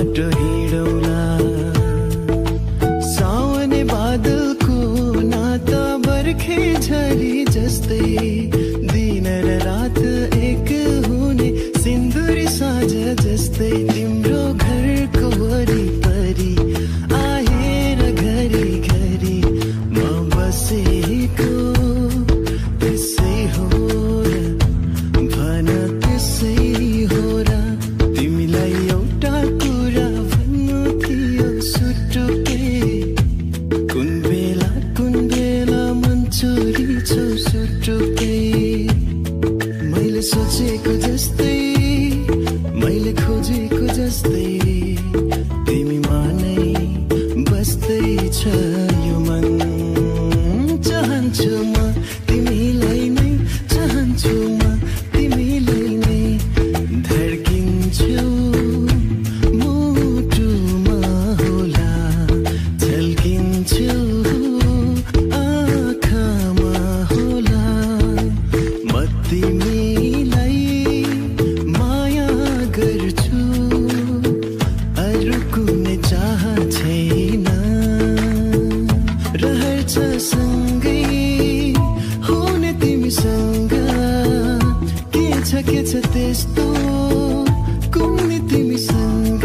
बाटो हिँडौला सावने बादलको नाता बर्खे झरी जस्तै दिन र रात एक हुने सिन्दुरी साँझ जस्तै तिम्रो घरको वरिपरि आएर घरी घरी म बसेको त्यसै हो र भन त्यसै हो र तिमीलाई एउटा कुरा भन्नु थियो सुटुके कुन बेला मन चोरी छौ सुटुके मैले सोचेको जस्तै मैले खोजेको जस्तै तिमीमा नै बस्दै छ यो मन चाहन्छु म तिमीलाई नै चाहन्छु म तिमीलाई नै धड्किन्छु मुटुमा होला झल्किन्छु आँखामा होला म तिमीलाई माया गर्छु अरू कुनै चाह छैन रहन्छ सँगै हुने तिमीसँग के छ त्यस्तो कुनै तिमीसँग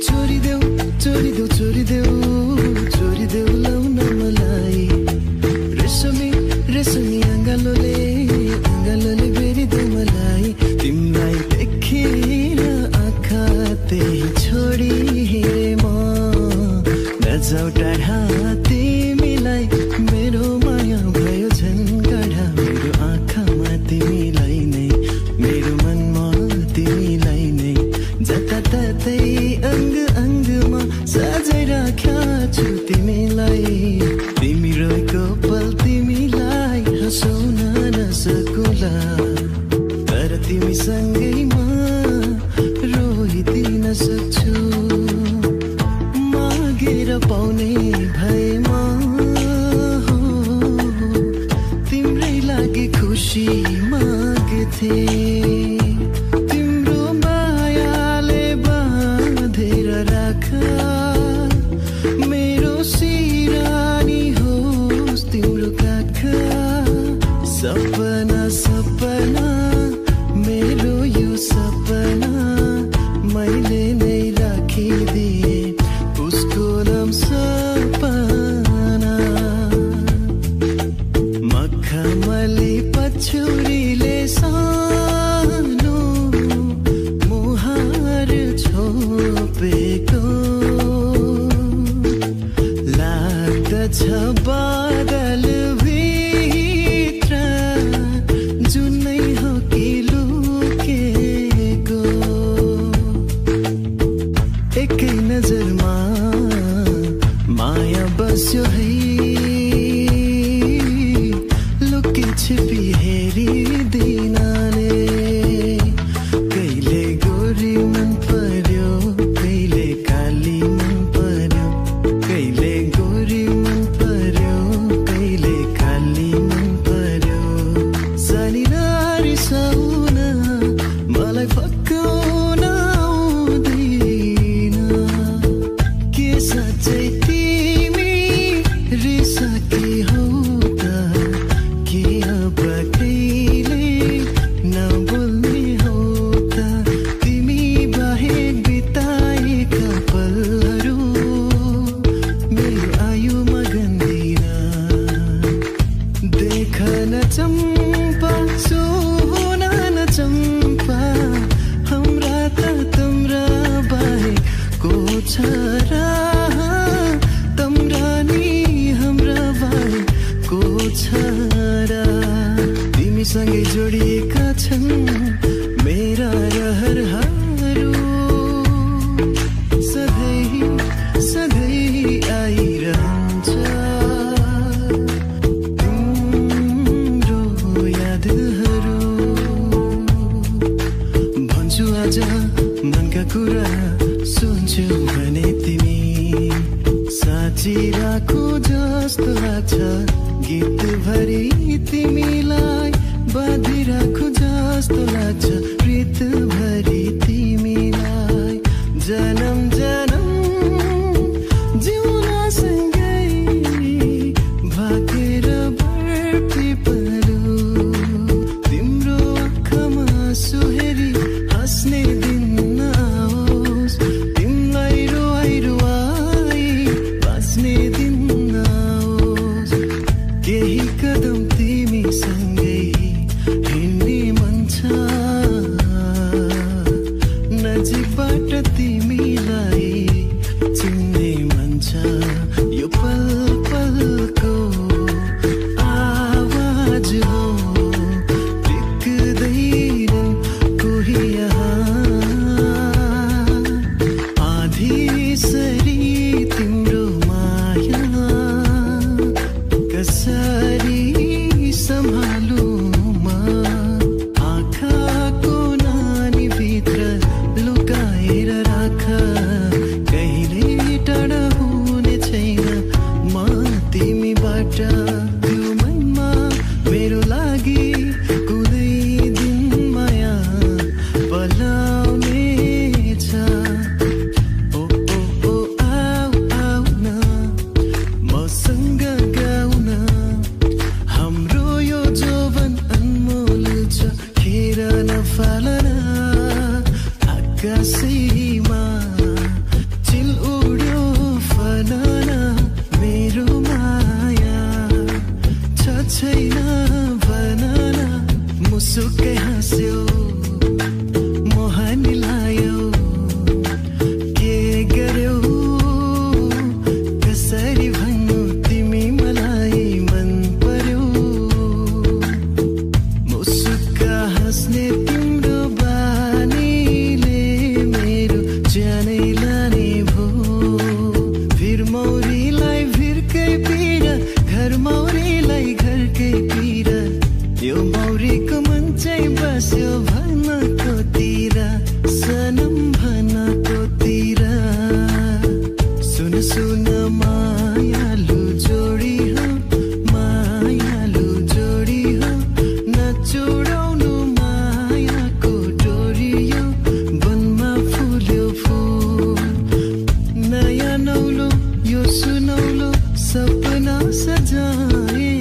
चोरिदेऊ चोरिदेऊ चोरिदेऊ चोरिदेऊ लाउन मलाई रेशमी रेशमी अङ्गालोले बेरिदेऊ मलाई तिमीलाई देखेर आँखा त्यही छोडी म नजाऊ टाढा तिमीलाई मेरो माया भयो झन् गाढा मेरो आँखामा तिमीलाई नै मेरो मनमा तिमीलाई नै जताततै अङ्ग अङ्गमा सजाइ राख्या छु तिमीलाई तिमी रहेको पल तिमीलाई हँसाउन नसकुला तर तिमीसँगैमा रोइदिन सक्छु मागेर पाउने भएमा हो तिम्रै लागि खुसी माग्थे तिम्रो मायाले बाँधेर राख मेरो सिरानी होस् तिम्रो काख सपना सपना मेरो यो सपना मैले नै राखिदिए उसको नाम सपना मखमली पछुरीले सानो मुहार छोपेको लाग्दछ बादल भित्र जुनै हो कि लुकेको एकै नजरमा माया बस्यो है लुकी छिपी हेरिदिनाले कहिले गोरी मन पर्यो कहिले काली मन पर्यो कहिले गोरी मन पर्यो कहिले काली मन पर्यो सानी नारी साउन मलाई फकाउन आउँदैन के साँच्चै तिमी रिसाकी हौ त के अब कहिले नबोल्ने हौ त तिमी बाहेक बिताएका पलहरू मेरो आयुमा गन्दिन देख न चम्पा सोना न चम्पा हाम्रा त तम्रा बाहेक को छ र तम्रा नि हाम्रा बाहेक को छ र तिमीसँगै जोडिएका छन् मेरा रहरहरू सधैँ सधैँ आइरहन्छ तिम्रो यादहरू भन्छु आज मनका कुरा सुन्छु भने तिमी साँची राखो जस्तो लाग्छ गीतभरि तिमीलाई बाँधिराखो जस्तो लाग्छ प्रीतभरि तिमीलाई आँसु हेरी हाँस्ने दिन नआओस्, तिमीलाई रुवाई रुवाई बाँच्ने दिन नआओस्। केही कदम तिमीसँगै हिँड्ने मन छ, नजिकबाट तिमीलाई चिन्ने मन छ। यो पल पलको आवाज हो, बित्दैनन् कोही यहाँ। आधीसरी तिम्रो माया कसरी सम्हालु म, आँखाको नानीभित्र लुकाएर राख, कहिले टाढा हुने छैन म तिमीबाट। त्यो मनमा मेरो लागि कुनै दिन माया पलाउने छ। ओ ओ ओ आऊ आऊ न मसँग गाउन, हाम्रो यो जोवन अनमोल छ, खेर नफालन। आकाशैमा चिल उड्यो फलन, मेरो माया छ छैन भनन। मुसुक्कै हाँस्यो मोहनी लायो, के गर्यौ कसरी भन्नु तिमी मलाई मन पर्यौ। मुसुक्का हाँस्ने तिम्रो बानीले मेरो ज्यानै लाने भो। भिर मौरीलाई भिरकै पीडा, घर मौरीलाई घरकै पीडा। यो मौरीको मन चाहिँ बस्यो भनेकोतिर, सनम भनेकोतिर। सुन सुन मायालु जोडी हो, मायालु जोडी हो, नचोडाउनु मायाको डोरी यो। वनमा फुल्यो फुल नयाँ नौलो, यो सुनौलो सपना सजाए।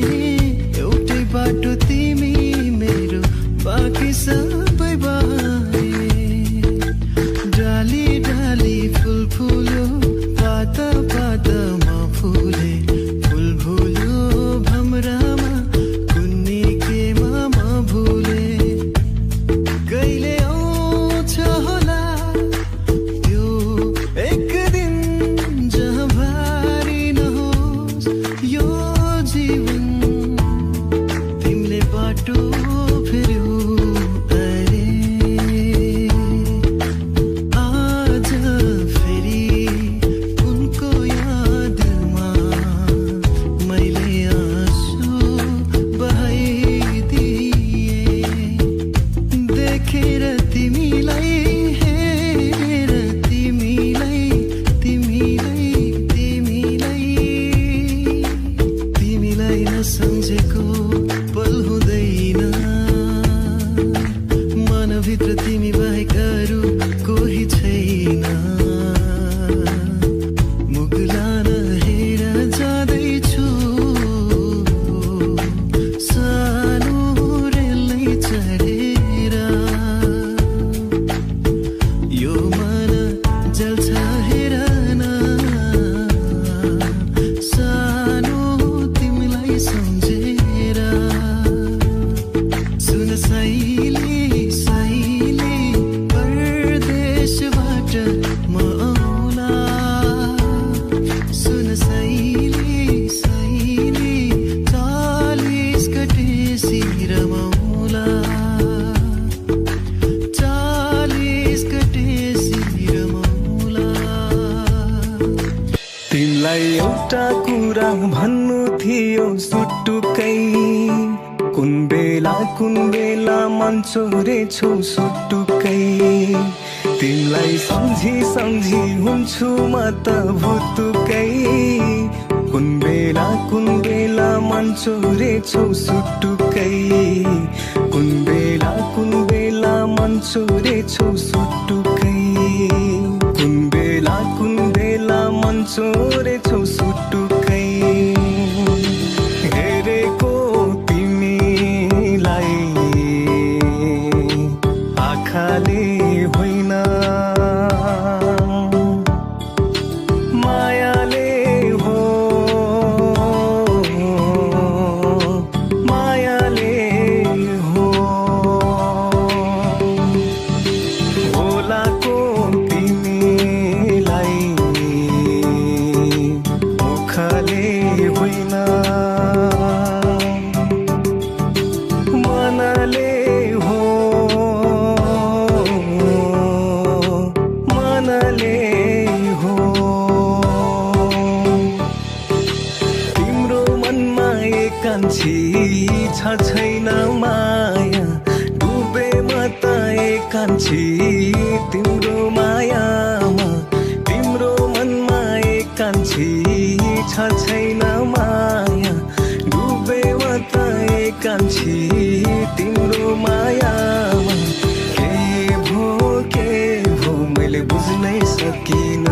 एउटै बाटो तिमी मेरो, बाँकी सबै बाए। डाली डाली फुल फुल्यो, पाता पातामा फुले। फुल भुल्यो भमरामा, कुन्नी केमा म भुले। कहिले आउँछ होला त्यो एक दिन जहाँ भारी नहोस् यो जीवन। तिमीले बाटो फेर्यौ अरे, आज फेरि उनको यादमा मैले आँसु बहाइदिए। देखेर तिमीलाई, हेरेर तिमीलाई, तिमीलाई तिमीलाई तिमीलाई नसम्झेको पल हुँदैन। मनभित्र तिमी बाहेक अरू कोही छैन। मुगलान हेर जाँदैछु, सानो रेलै चढेर। यो मन जल्छ हेर न, सानो तिमीलाई सम्झेर। सुन सैली सैली परदेशबाट म आउला। सुन सैली सैली 40 गतेसी रमाउला। 40 गतेसी रमाउला। तिमीलाई एउटा कुरा भन्नु थियो सुटुकै, कुन बेला मन चोरेछौ सुटुकै। तिमीलाई सम्झी सम्झी हुन्छु म त भुतुकै, कुन बेला मन चोरेछौ सुटुकै। कुन बेला मन चोरेछौ सुटुकै, कुन बेला मन चोरेछौ सुटुकै। हेरेको तिमीलाई आँखाले होइन मायाले हो मायाले हो बोलाको तिमीलाई मुखले होइन मनले हो मनले हो तिम्रो मनमा एकान्छी छ छैन माया डुबे म त एकान्छी तिम्रो मायामा तिम्रो मनमा एकान्छी छ छैन माया डुबे म त एकान्छी तिम्रो मायामा के भो मैले बुझ्नै सकिन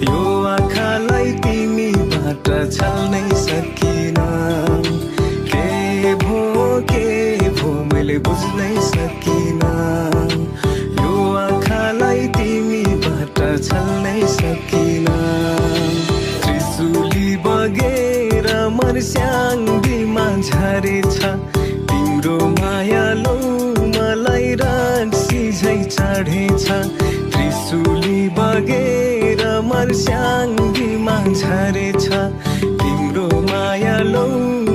यो आँखालाई तिमीबाट छल्नै सकिन के भो मैले बुझ्नै सकिन यो आँखालाई तिमीबाट छल्नै सकिन त्रिशुली बगेर मर्स्याङ्गीमा झरेछ तिम्रो माया लौ मलाई रक्सी झै चढेछ त्रिशुली बगेर मर्स्याङ्गीमा झरेछ तिम्रो माया लौ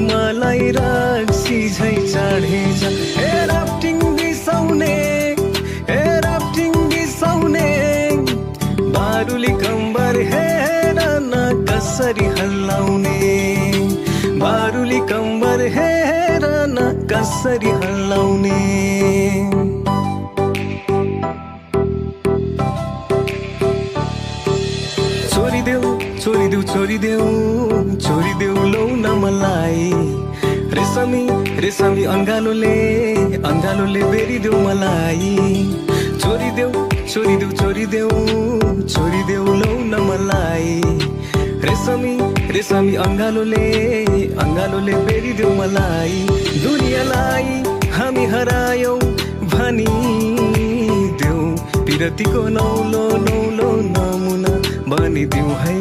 मलाई रक्सी झै चढेछ हे राफ्टिङ बिसाउने बारुली कम्बर हेर न कसरी हल्लाउने बारुली कम्बर हेर न कसरी हल्लाउने छोडिदेऊ लौ न मलाई रेशमी अंगालोले बेरिदेऊ मलाई छोडिदेऊ लौ न मलाई रेशमी अंगालोले बेरिदेऊ मलाई दुनियाँलाई हामी हरायौ भनिदेऊ पिरतीको नौलो नमुना बनिदेऊ है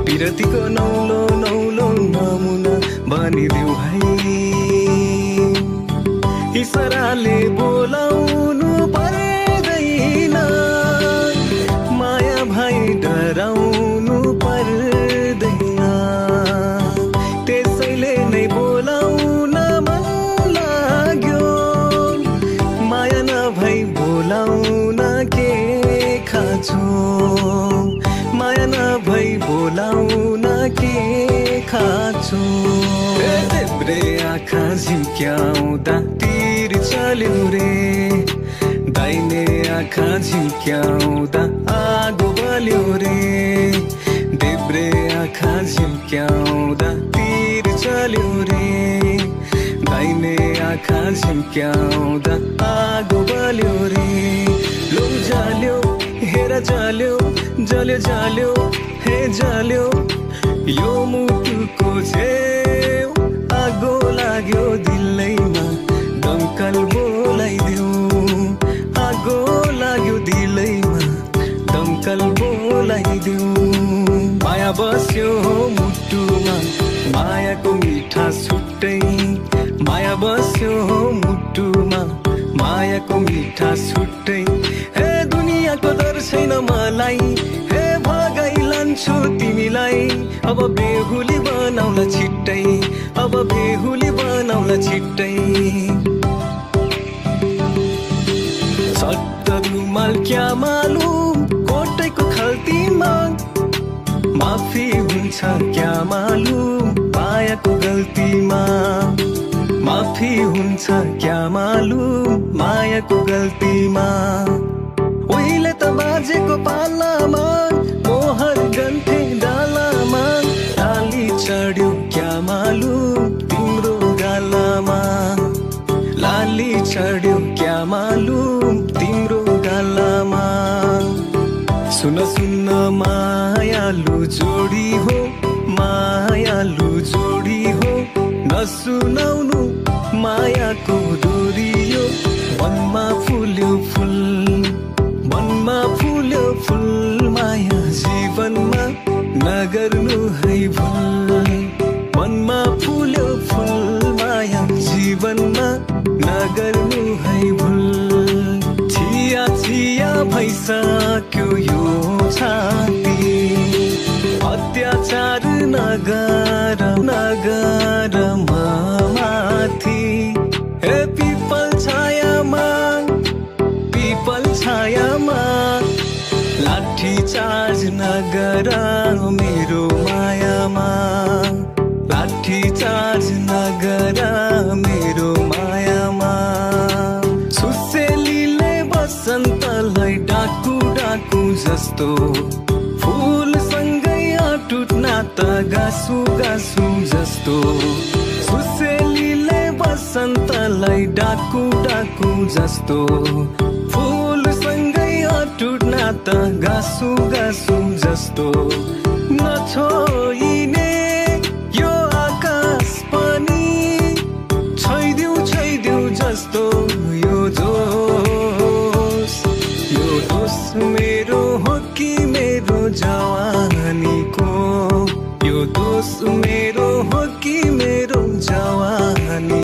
पिरतीको नौलो नमुना बनिदेऊ है इशाराले बोलाउनु पर्दैन माया भाइ डराउनु पर्दैन त्यसैले नै बोलाउन मन लाग्यो माया नभई बोलाउन के खाँचो माया नभई बोलाउन के खाँचो देब्रे आँखा झिम्क्याउँदा तीर चल्यो रे दाहिने आँखा झिम्क्याउँदा आगो बल्यो रे देब्रे आँखा झिम्क्याउँदा तीर चल्यो रे दाहिने आँखा झिम्क्याउँदा आगो बल्यो रे लौ जाल्यो हेर जाल्यो जल्यो हे जाल्यो यो मुटुको छेउ आगो लाग्यो दिलैमा दमकल बोलाइदेऊ आगो लाग्यो दिलैमा दमकल बोलाइदेऊ माया बस्यो मुटुमा मायाको मिठा छुट्टै माया बस्यो मुटुमा मायाको मिठा छुट्टै हे दुनियाँको डर छैन मलाई हे भगाइ लान्छु तिमीलाई अब बेहुली बनाउला छिट्टै अब बेहुली बनाउला छिट्टै सट्ट रुमाल क्या मालुम कोटैको खल्तीमा माफी हुन्छ क्या मालुम मायाको गल्तीमा माफी हुन्छ क्या मालुम मायाको गल्तीमा उहिले त बाजेको पालामा मोहर गन्थे डालामा डाली चढ्यो क्या मालुम तिम्रो गालामा लाली चढ्यो क्या मालुम तिम्रो गालामा सुन सुन मायालु जोडी हो मायालु जोडी हो नसुनाउनु मायाको डोरी यो मनमा फुल्यो फुल, मनमा फुल्यो फुल, माया जीवनमा नगर्नु है भुल। मनमा फुल्यो फुल, माया जीवनमा नगर्नु है भुल। छिया छिया भइसक्यो यो छाती, अत्याचार नगर नगर माथि। हे पिपल छायामा, पिपल छायामा लाठी चार्ज नगर मेरो मायामा, लाठी चार्ज नगर मेरो मायामा। सुसेलीले बसन्तलाई डाकु डाकु जस्तो, फुलसँगै अटुट नाता गाँसु गाँसु जस्तो। सुसेलीले बसन्तलाई डाकु डाकु जस्तो, फुलसँगै अटुट नाता गाँसु गाँसु जस्तो। नछोइने यो आकाश पनि छोइदिउ छोइदिउ जस्तो। यो दोष मेरो हो कि मेरो जवानीको, यो दोष मेरो हो कि मेरो जवानी।